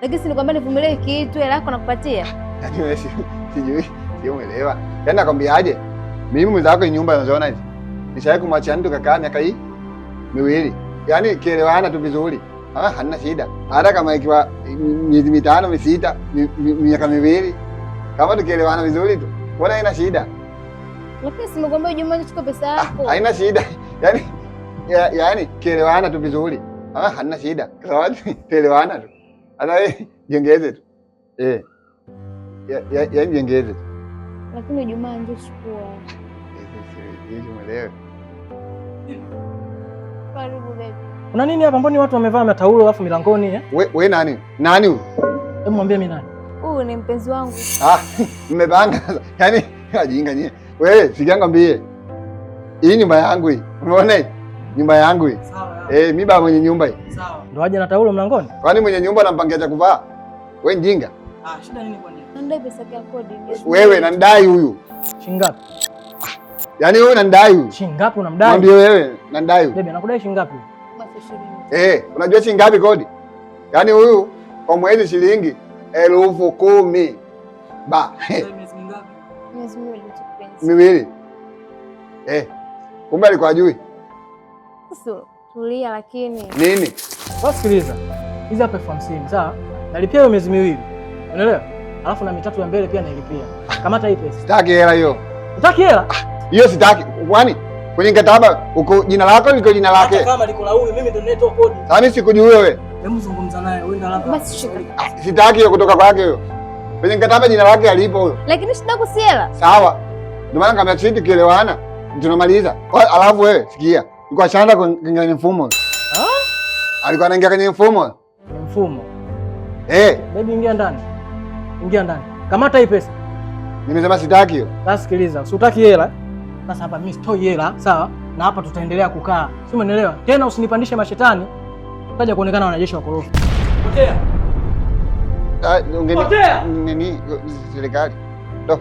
Lakini si nikwambia nivumilie kitu, hela yako nakupatia. Yaani wewe sijui, sio umeelewa. Yaani nakwambiaje? Mimi mwenzako nyumba unazoona hizi. Nishawahi kumwachia mtu kakaa miaka hii miwili. Yaani kielewana tu vizuri. Ah, hamna shida. Hata kama ikiwa miezi 5, 6, miaka 2. Kama tukielewana vizuri tu, mbona haina shida? Lakini si nimekwambia Juma chukua pesa yako. Haina shida. Yaani yaani kielewana tu vizuri. Ah, hamna shida. Kwa sababu tuelewana tu. Hata wewe jiongeze tu. Eh. Yaani jiongeze tu. Lakini Juma njoo chukua. Umeelewa? Karibu baby. Kuna nini hapa? Mbona watu wamevaa mataulo alafu milangoni eh? We nani? Nani huyu? Hebu mwambie mimi nani? Huyu ni mpenzi wangu. Ah, mmepanga sasa. Yaani ajinga nyie. Wewe sikia ngambie. Hii nyumba yangu hii. Umeona hii? Nyumba yangu hii. Sawa. Eh, mimi baba mwenye nyumba hii. Sawa. Ndio aje na taulo mlangoni? Kwani mwenye nyumba anampangia cha kuvaa? Wewe mjinga. Ah, shida nini kwani? Nandai pesa ya kodi. Wewe nandai huyu. Shilingi ngapi? Yaani wewe nandai huyu. Shilingi ngapi unamdai? Mwambie wewe nandai huyu. Baby anakudai shilingi ngapi? 20,000. Eh, unajua shilingi ngapi kodi? Yaani huyu kwa mwezi shilingi 10,000. Ba. Miezi miwili tu mpenzi. Miwili. Eh. Kumbe alikuwa hajui. Sasa tulia lakini. Nini? Wasikiliza. Hizi hapa 50,000, sawa? Nalipia hiyo miezi miwili. Unaelewa? Alafu na mitatu ya mbele pia nailipia. Kamata hii pesa. Sitaki hela hiyo. Hutaki hela? Hiyo sitaki. Kwani kwenye mkataba uko jina lako liko jina lake. Hata kama liko la huyu mimi ndo ninayetoa kodi. Sasa mimi sikujui wewe. Hebu zungumza naye, wewe ndo labda. Basi shika. Ah, sitaki hiyo kutoka kwake hiyo. Kwenye mkataba jina lake alipo huyo. Lakini shida yako si hela. Sawa. Ndio maana kama sisi tukielewana tunamaliza. Alafu wewe sikia. Alikuwa ashaanza kwenye mfumo. Ah? Alikuwa anaingia kwenye mfumo. Mfumo. Eh. Baby ingia ndani. Ingia ndani. Kamata hii pesa. Nimesema sitaki hiyo. Sasa sikiliza, si hutaki hela? Sasa hapa mimi sitoi hela, sawa? Na hapa tutaendelea kukaa. Si umeelewa? Tena usinipandishe mashetani. Utaja kuonekana wanajeshi wakorofi. Potea. Ah, Potea! Nini serikali? Ndo.